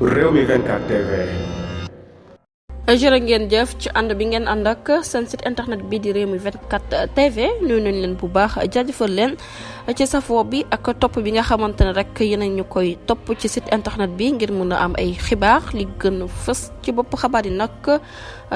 Rewmi 24 TV. jërë ngeen jëf ci ànd bi ngeen ànd ak seen site internet bi di Rewmi 24 TV nuyu nañ leen bu baax jaajëfal leen ci safoo bi ak topp bi nga xamante ne rek yéen a ñu koy topp ci site internet bi ngir mun a am ay xibaar li gën fës ci bopp xabaar yi nag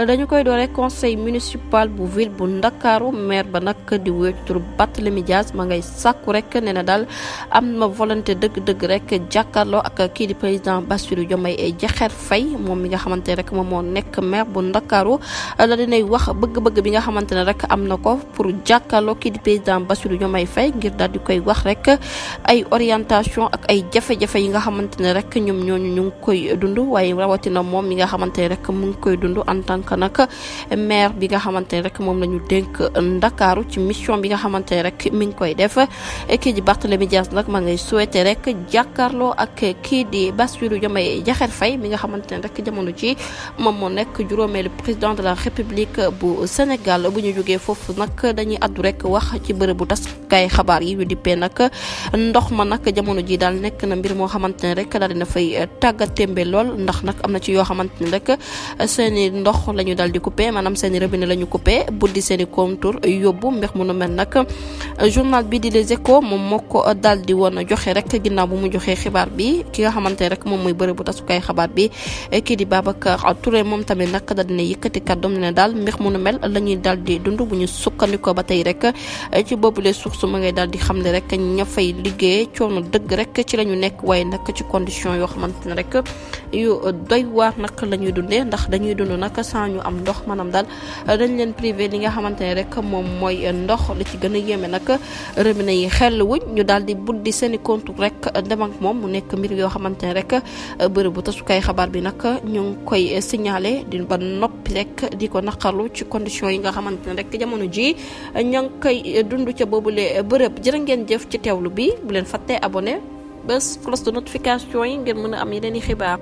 dañu koy doore conseil municipal bu ville bu Ndakaaru maire ba nag di wéy ci turu Barthélémy Dias ma ngay sàkku rek nee na daal am na volonté dëgg-dëgg rek jàkkaarloo ak kii di président Bassirou Diomaye Diakhar Faye moom mi nga xamante ne rek moom moo nekk maire bu Ndakaaru la dinay wax bëgg-bëgg bi nga xamante ne rek am na ko pour jàkkaarloo kii di président Bassirou Diomaye Faye ngir daal di koy wax rek ay orientation ak ay jafe-jafe yi nga xamante ne rek ñoom ñooñu ñu ngi koy dund waaye rawatina moom mi nga xamante ne rek mu ngi koy dund en tant que nag maire bi nga xamante ne rek moom la ñu dénk Ndakaaru ci mission bi nga xamante ne rek mi ngi koy def kii di Barthélémy Dias nag ma ngay souhaité rek jàkkaarloo ak kii di Bassirou Diomaye Diakhar Faye mi nga xamante ne rek jamono ji moom moo nekk juróomeelu président de la république bu Sénégal bu ñu jógee foofu nag dañuy addu rek wax ci bërëbu taskaay xabaar yi ñu dippee nag ndox ma nag jamono ji daal nekk na mbir moo xamante ne rek daal dina fay tàggatémbe lool ndax nag am na ci yoo xamante ne rek seeni ndox la ñu daal di coupé maanaam seeni robinet la ñu coupé buddi seeni contour yóbbu mbir mu nu mel nag journal bi di Les Échos moom moo ko daal di woon joxe rek ginnaaw bu mu joxee xibaar bi ki nga xamante ne rek moom mooy bërëbu tasukaay xabaar bi kii di Babacar Touré moom tamit nag daal dina yëkkati kàddoom ne daal mbir mu nu mel la ñuy daal di dund bu ñu sukkandikoo ba tey rek ci boobule source ma ngay daal di xamle rek ña fay liggéey coono dëgg rek ci la ñu nekk waaye nag ci condition yoo xamante ne rek yu doy waar nag la ñuy dundee ndax dañuy dund nag sans ñu am ndox maanaam daal dañ leen privé li nga xamante ne rek moom mooy ndox li ci gën a yéeme nag robinet yi xel wuñ ñu daal di buddi seeni compte rek dem ak moom mu nekk mbir yoo xamante ne rek bërëbu tasukaay xabaar bi nag ñu ngi koy signalé di ba noppi rek di ko naqarlu ci condition yi nga xamante ne rek jamono ji ña ngi koy dund ca boobule bërëb jërë ngeen jëf ci teewlu bi bu leen fàttee abonné bés cloche de notification yi ngeen mën a am yeneen i xibaar